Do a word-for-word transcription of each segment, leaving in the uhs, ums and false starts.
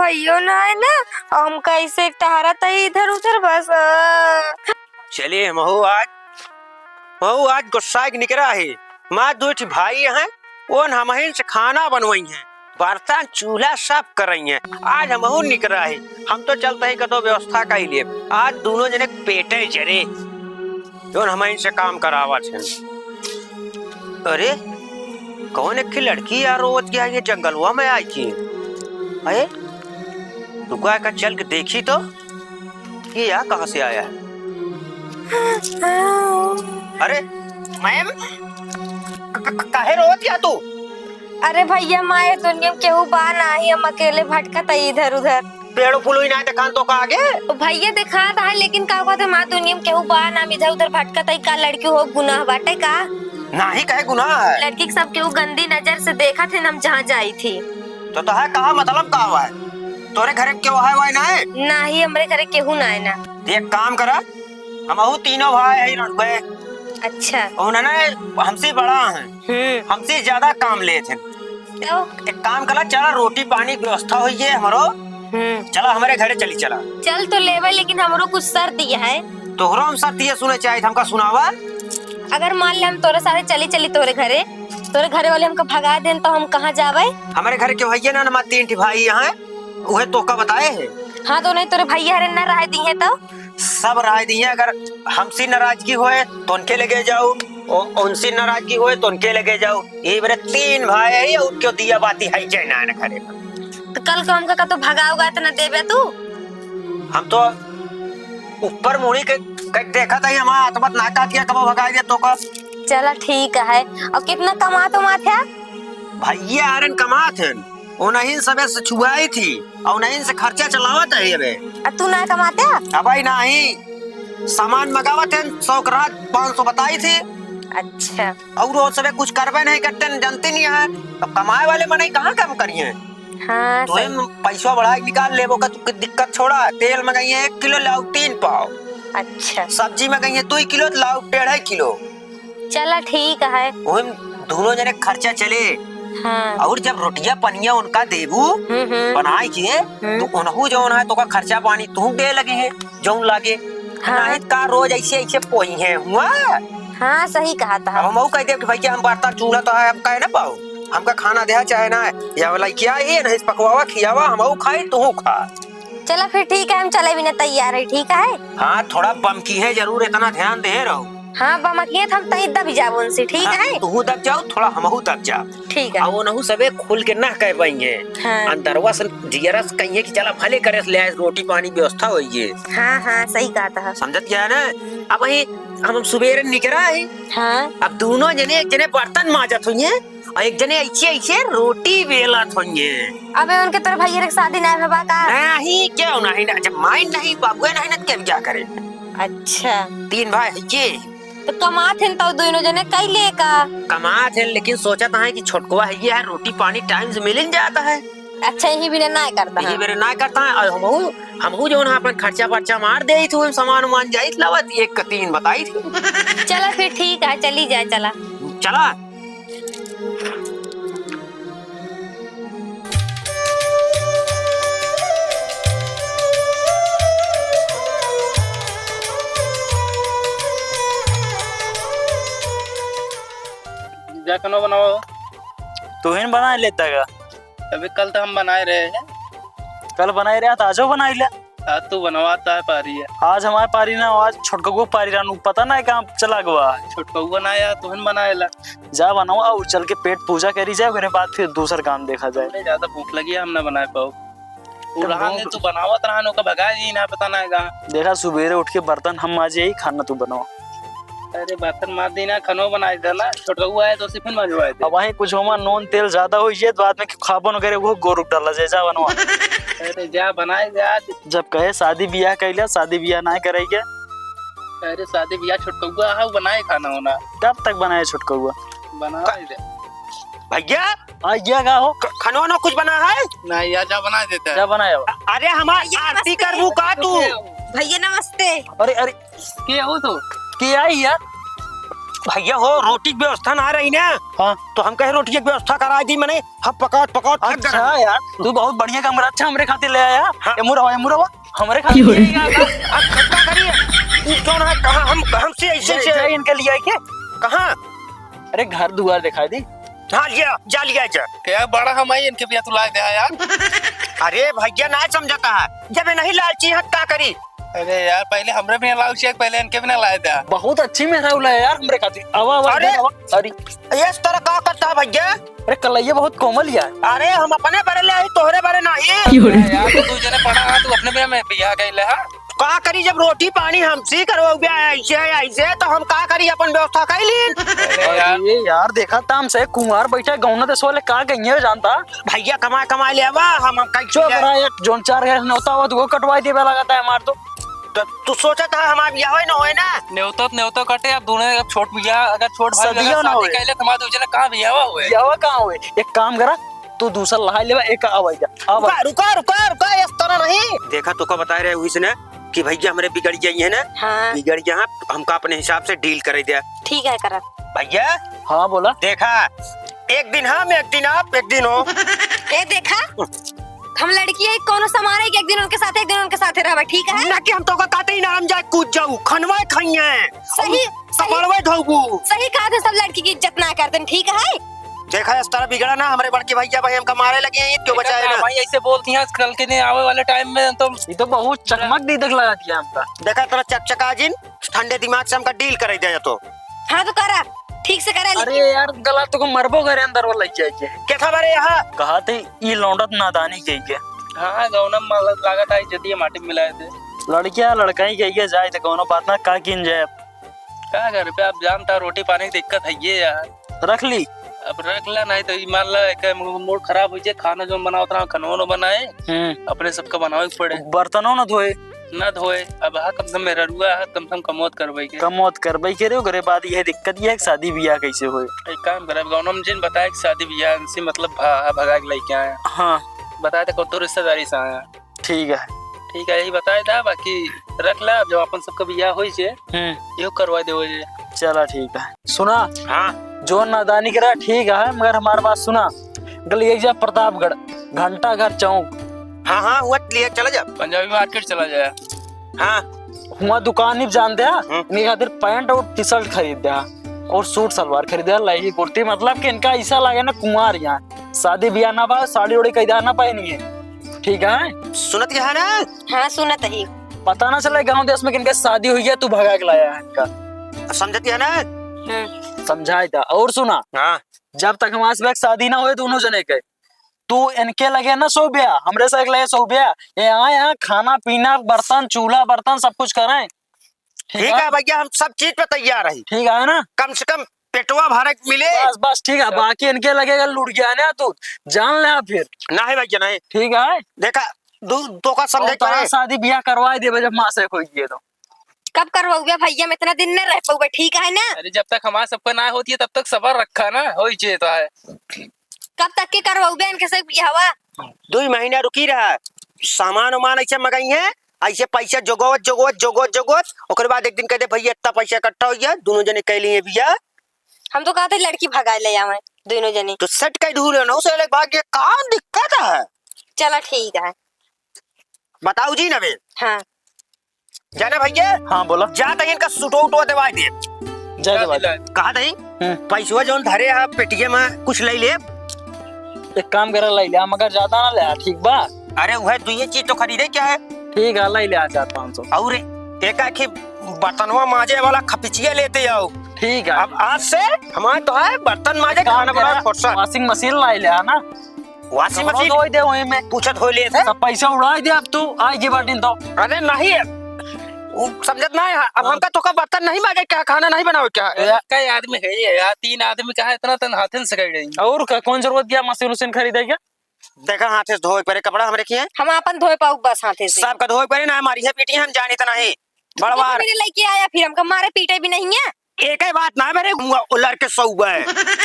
भइयो ना है ना, हम कैसे टहरत है इधर उधर बस। चले, हमहू आज, हमहू आज गुस्सा के निकरा है। माँ दो ठी भाई हैं, ओन हमहिन से खाना बनवइहैं, बर्तन चूल्हा सब करइहैं। आज हमहू निकरा है, हम तो चलत ही कतो व्यवस्था कइ लेब। आज दुनो जने के पेटे जरे, जौन हमहिन से काम करावत हैं। अरे, कौन एक लड़की यार रोवत गया ये जंगलवा में आई थी? अरे, रुका का चल के देखी तो, ये यहाँ कहाँ से आया है? अरे, मैम, क-, क-, काहे रोवत क्या तू? अरे भइया, माँ, ये दुनिया में केहू बा नाही, हम अकेले भटकत हई इधर उधर। पेड़ फूल हुई ना देखान तो का आगे? ओ भइया, देखात है, लेकिन का कहते, माँ दुनिया में केहू बा ना, हम इधर उधर भटकत हई, का लड़की हो गुनाह बाटे का? नाही, कहे गुनाह है? लड़की के सब केहू गंदी नजर से देखत है, हम जहाँ जाई थी। तो तोहार कहा मतलब का हुआ है? तोरे घरे केहू है वाई ना है? नाही, हमरे घरे केहू ना है ना। एक काम करा, हमहू तीनों भाई है लड़के। अच्छा। उन्होंने हमसे बड़ा है, हम्म। हमसे ज्यादा काम लेत हैं। तो? एक काम करा, चला रोटी पानी की व्यवस्था होई है हमरो। हम्म। चला हमरे घरे चली चला। चल तो लेबे, लेकिन हमरो कुछ शर्त दिया है। तोहरो हम शर्त ये सुने चाहिए, हमका सुनावा। अगर मान ले हम तोरे साथे चली चली तोरे घरे, तोरे घरे वाले हमका भगा देन तो हम कहाँ जावे? हमरे घर के भइया ना, ना तीन ठी भाई यहाँ, उहे तोका बताए है। हाँ तो नहीं तोरे भइया हरे ना राय दी है तो? सब राय दिए, अगर हमसे नाराजगी होए तो उनके लगे जाओ, ओ-, उनसे नाराजगी होए तो उनके लगे जाओ। ये मेरे तीन भाई है, ये उनके दिया बाती है जय नारायण करे। तो कल को हमका कतो भगाओगा तो ना देबे तू? हम तो ऊपर मुड़ी के, के देखा था, हमारा आत्मा ना काट गया, कब भगा दिया तो का। चला ठीक है। और कितना कमात उमात है? भइया आरन कमात है। उन्हीं सबे से छुआई थी और उन्हीं से खर्चा चलावत है अबे। आ तू ना कमाते? अबे नहीं, सामान मंगावत है, सौ के रात पाँच सौ बताई थी। अच्छा। और वो सबे कुछ करबे नहीं करते न, जानते नहीं है। अब कमाए वाले मनई कहाँ काम करिए? हाँ, तो सही। हम पैसा बढ़ा के निकाल लेबो का, तू के दिक्कत छोड़ा, तेल मंगाइए एक किलो लाओ तीन पाव। अच्छा। सब्जी मंगाइए दो किलो लाओ डेढ़ किलो। चला ठीक है। ओहिम दुनो जने के खर्चा चले। हाँ। और जब रोटिया पनिया उनका देबू, हम्म, हम्म। बनाए के, हम्म। तो उनहू जौन है, तो का खर्चा पानी तू दे लगी है, जौन लागे। हाँ। नहीं का रोज ऐसे, ऐसे पोई है हुआ। हाँ, सही कहा था। अब हमहू कह देब कि भैया हम बर्तन चूल्हा तो है, हम कहे ना पाऊ, हमका खाना देहा चाहे ना, या वाला क्या ये नहीं पकवावा खियावा, हमहू खाई, तू खा। चला फिर ठीक है, हम चले बिना तैयार है, ठीक है? हाँ, थोड़ा बमकी है जरूर, इतना ध्यान दे रहो। हाँ, बमकिए तो हम तहीं दब जाब उनसे, ठीक हाँ, है? तू दब जाओ, थोड़ा हमहू दब जाब। ठीक है। आ ओनहू सबे खुल के ना कह पाएंगे। हाँ। अंदरवा से जियरा से कहिए कि चला भले करे से ले आए, रोटी पानी व्यवस्था होइए। हाँ, हाँ, सही कहा था। समझत क्या है ना? अब वही हम सुबेरे निकरा है। हाँ। अब दुनो जने एक जने बर्तन माजत होइए। और एक जने ऐसे, ऐसे रोटी बेलत होंगे। अबे उनके तोर भैया के शादी ना भवा का? नहीं, क्यों नहीं ना? जब माई नहीं, बाबुए नहीं ना, तब क्या करे? अच्छा। तीन भाई है ये। तो कमात हैं तो दोनों जने कई ले का? कमात हैं, लेकिन सोचत है कि छोटकुआ है ये है, रोटी पानी टाइम से मिल जाता है। अच्छा, यही बिना ना करता यही है। मेरे ना करता है, और हमहू, हमहू जो ना अपन खर्चा पर्चा मार दे, तो हम सामान उमान जाइत लावत, एक का तीन बताई थी। चला फिर ठीक है, चली जाए, चला। चला। जा कनो बनाओ। तू ही न बना लेता का? अबे कल तो हम बनाए रहे हैं। कल बनाए रहे तो आजो बनाई ले। आज तू बनवाता है पारी है। आज हमारे पारी ना, आज छोटकऊ पारी रहनु, पता ना कहाँ चला गवा। छोटकऊ ना आया, तू ही न बनाए ला। जा बनवा, और चल के पेट पूजा करी जाए, ओकरे बाद फिर दूसर काम देखा जाए। हमने ज्यादा भूख लगी है, हम ना बनाए पाओ। वो तो रहा भूख ने तू बनावत रहा ने, ओका भगा जी ना, पता ना है कहाँ। देखा, सुबेरे उठ के बर्तन हम माजे, यही खाना तू बनावा। अरे बर्तन माज दी ना, खनो बनाए दे ना, छोटकऊ आए तो टिफिन मंजवाए दे। अब वहीं कुछ होमा नून तेल ज्यादा हो जाए, तो बाद में खाबो न करे, वो गोरुक डाला जाए, जा बनवा। अरे जा बनाए दे आज। जब कहे शादी बियाह कैला, शादी बियाह ना करे क्या? अरे शादी बियाह छोटकउआ है, वो बनाए खाना होना। कब तक बनाए छोटकउआ? बनाए दे। भैया, आ गया का हो? ख-, खनवा ना कुछ बना है? नहीं यार, जा बना देता है। जा बनाए हो। अरे हमार भैया आरती नमस्ते। करबू का तू? भैया नमस्ते। अरे, अरे। के हो तो? के आई यार? भैया हो, रोटी की व्यवस्था ना रही ना। हाँ। तो हम कहे रोटी की व्यवस्था करा दी, मने हम पकावत पकावत थक गए। अच्छा यार, तू बहुत बढ़िया काम करा। अच्छा, हमरे खातिर ले आया। हाँ। ए मुरवा, ए मुरवा, हमरे खातिर ले आया। अब का करिए? तू कौन है? कहाँ हम, हमसे ऐसे ले से जाए इनके लिए आए के? कहाँ? अरे घर दुआर दिखाई दी। हाँ, लिया, जा लिया जा। क्या बड़ा हम आई इनके बिया तू लाए दे यार। अरे भैया ना समझता है, जब ये नहीं लालची है का करी? अरे यार, पहले हमरे भी ना लालची है, पहले इनके भी ना लाए दे। बहुत अच्छी मेहरारू लाए यार हमरे खातिर। आवा, आवा, अरे! इधर आवा। अरे, ये इस तरह का करता है भैया? अरे कलैया बहुत कोमल यार। अरे हम अपने बरे ले आई, तोहरे बरे नहीं। क्यों रे? यार, तू दू जने पड़ा है, तू अपने बिया में बिया गई ले, हाँ? का करी, जब रोटी पानी हमसे करवाउबे ऐसे, ऐसे, तो हम का करी, अपन व्यवस्था कर ली। अरे यार। अरे यार, देखा ताम से कुंवार बैठा, गौना देश वाले का कहिए जानता। भैया कमाए कमाए ले आवा, हम, हम कहीं चुप रहा, एक जोन चार घर नेवता हुआ तो वो कटवाई देवे लगाता है हमार तो। तो तू सोचत है हमार बियाह होए ना होए ना? नेवता तो नेवता कटे, अब दोनों अब छोट बियाह, अगर छोट भाई सदियों अगर ना शादी होए। कैले तो हमार दूसरे कहाँ बियाह हुए? बियाह कहाँ हुए? एक काम करा, तू दूसरा लहाई लेवा, एक आवाई जा। आवा। रुका, रुका, रुका, रुका, इस तरह नहीं। देखा, तोका बताए रहे हुई से ना कि भैया हमरे बिगड़ गई है ना, हाँ। बिगड़ गया, हमका अपने हिसाब से डील करे दे। ठीक है, करत। भैया। हाँ, बोला। देखा, एक दिन हम, एक दिन आप, एक दिन हो। ए, देखा, हम लड़की है, कोनो सामान है कि एक दिन उनके साथ, एक दिन उनके साथ रहबा, ठीक है? ना कि हम तोका कहते ही ना, हम जाए कूद जाऊ, खनवा खाइए। सही, सही। कपड़वे धोबू। सही कहा थे, सब लड़की की इज्जत ना करते, ठीक है? देखा, इस तरह बिगड़ा ना, हमरे बड़के भैया भाई हमका मारे लगे हैं, क्यों बचाए ना? भाई ऐसे बोलती हैं आजकल के, नहीं आवे वाले टाइम में तो। ये तो बहुत चकमक दीदक लगा दिया हमका। देखा, इतना चकचका जिन, ठंडे दिमाग से हमका डील करे दे तो। हाँ तो करा, ठीक से करा, अरे लेकिन यार, गला तो को मरबो करे अंदर वाला लग जाए के। क्या था बारे यहाँ? कहा थे, ई लौंडत नादानी कही के। हाँ, गौनम लागत आई जतिये माटी में मिलाए थे। लड़किया लड़का ही कही के जाए तो कौनो बात ना, का किन जाए। का घर पे आप जानता, रोटी पानी की दिक्कत है ये यार। रख ली। अब रख ला, नहीं तो ई मान ला, एक मू-, मूड खराब हो जाए, खाना जो बनावत रहा, खानो न बनाए, हम्म। अपने सबका बनावे के पड़े। बर्तनों न धोए। ना धोए, अब हा कम से कम मेहररुआ हा, कम से कम कमौत करबे के। कमौत करबे के रे, ओकरे बाद यह दिक्कत ये है कि शादी बियाह कैसे होए। एक काम करे, अब गौनम जिन बताए कि शादी बियाह से मतलब भा-, भगा के लेके आए। हाँ। बताए तो कौन तो रिश्तेदारी से आया। ठीक है। ठीक है, यही बताए दा, बाकी रख ला, जब अपन सबका बियाह होई जे, हम्म। यो करवा दे जे। चला ठीक है। सुना? हाँ। जो नादानी करा ठीक है, मगर हमार बात सुना। गली एक जा प्रतापगढ़, घंटा घर चौक। हाँ, हाँ, हुआ लिए चला जा। पंजाबी मार्केट चला जाए। हाँ। हुआ दुकान ही जान दे, हम्म। इनके खातिर पैंट और टी शर्ट खरीद दे, और सूट सलवार खरीद दे, लही कुर्ती, मतलब कि इनका ऐसा लगे ना कुंवार यहाँ। शादी बियाह ना बा, साड़ी ओड़ी कैदा ना पहनिए, ठीक है? सुनत है ना? हाँ, सुनत ही। पता ना चले गांव देश में किनके शादी हुई है, तू भगा के लाया है इनका। समझती है ना? हम्म। समझाई था। और सुना, हाँ। जब तक हमारे से शादी ना होए दोनों जने के, तू इनके लगे ना सो ब्या, हमरे से लगे सो ब्या। ये आए यहाँ खाना पीना, बर्तन, चूल्हा बर्तन सब कुछ करें। ठीक ठीक है? है भैया, हम सब चीज पे तैयार है। ठीक है ना? कम से कम पेटवा भरे के मिले। बस, बस, ठीक है। बाकी इनके लगेगा लुट गया ना तू, जान ले फिर। नहीं भैया, नहीं। ठीक है? देखा, दू, तोका समझे और तोरा पड़े। शादी बियाह करवाए देबे जब माँ से कोई ये तो। कब करवाउबे भैया, हम इतना दिन न रह पाउबे, ठीक है ना? अरे, जब तक हमार सबका ना होती है, तब तक सबर रखा ना, होई जे तो है। कब तक के करवाउबे इनके से बियाहवा? दुई महीना रुकी रहा, सामान उमान ऐसे मंगाई है, ऐसे पैसा जोगवत, जोगवत, जोगवत, जोगवत, ओकरे बाद एक दिन कह दे, "भैया, इतना पैसा इकट्ठा हो गया, दोनों जने कह लिए बियाह।" हम तो कहते लड़की भगाए ले आवे, दोनों जने। तो सट के ढूंढ लेना, उसे अलग भाग गया, कहाँ दिक्कत है? चला ठीक है। बताओ जी ना बे। हाँ। जाना भैया? हाँ, बोला। जा तक इनका सूटो उटो देवाई दे। जय देवा। कहा तही? हम्म। पैसवा जौन धरे है पेटिया में, कुछ ले ले। एक काम करा, ले ले, मगर ज्यादा ना ले, ठीक बा? अरे, वह दुइये चीज तो खरीदे क्या है? ठीक है, ले ले, आ, चार पाँच सौ। और एक आखी बर्तनवा माजे वाला खपिचिया लेते आओ। ठीक है। अब आज से हमारे तो है बर्तन माजे, काम खाना बनाए, करा, फुर्सत। Washing machine लाई ले, है ना? Washing machine धोई दे वहीं में। पूछत हो ले थे। सब पैसा उड़ाई दे अब तू, आई के बाटिन तो। अरे नहीं, वो समझत ना है। अब हमका तो का बर्तन नहीं माजे क्या, खाना नहीं बनावे क्या? अरे कई आदमी है ये यार, तीन आदमी का है, इतना तन हाथन से कर रही। और का, कौन जरूरत दिया मशीन उशीन खरीदे क्या? देखा हाथे से धोए परे कपड़ा हमरे किए। हम अपन धोए पाऊ बस हाथे से। सबका धोए परे ना, हमारी है पीटी, हम जानी तो नहीं। बड़वार। मेरे लेके आया, फिर हमका मारे पीटे भी नहीं है। एक ही बात ना मेरे, वो लड़के सौ गए।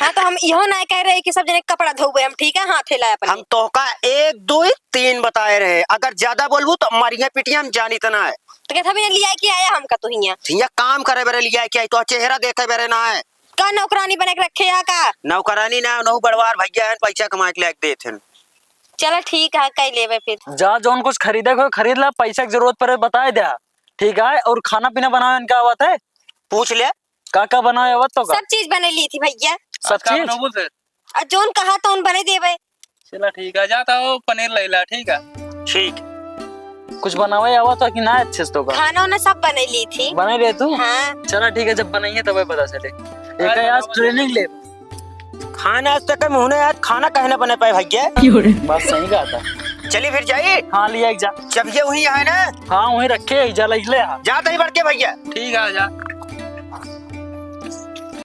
हाँ, तो हम इहो ना कह रहे कि सब जने कपड़ा धोबे हम, ठीक है, हाथे लाए अपने। हम तोहका एक, दो, तीन बताए रहे, अगर ज्यादा बोलबू तो मारिया पीटिया हम जानी तना है। तो कहता भैया लिया के आया हमका तो हिया। हिया काम करे बरे लिया के आई, तो चेहरा देखे बरे ना है। का नौकरानी बने के रखे या का? नौकरानी ना, नौ बड़वार भैया हैं, पैसा कमा के लेके देत हैं। चला ठीक है, कई लेबे फिर। जा, जौन कुछ खरीदे को खरीद ला, पैसा की जरूरत पड़े बताए द्या, ठीक है? और खाना पीना बनावे इनका आवत है? पूछ ले। का का बनावे आवत तो का? सब चीज बने ली थी भैया। सब आज का चीज? बनाबू फिर? आ जौन कहा तो उन बने देबे। चला ठीक है, जाता हो पनीर ले ला, ठीक है? ठीक। कुछ बनावे आवत तो कि ना अच्छे से तो का? खाना वाना सब बने ली थी। बने ले तू? हाँ। चला ठीक है, जब बनाइए तब पता चले। एक अरे आज बनाओ। Training ले। खाना आज तक हम हुने आज खाना काहे ना बने पाए भैया। बात सही कहा था। चली फिर जाई। हाँ, लिया एक जा। जब ये वहीं है ना। हाँ, वहीं रखे, एक जा, ले, ले आ। जाता ही बढ़ के भैया। ठीक है, जा।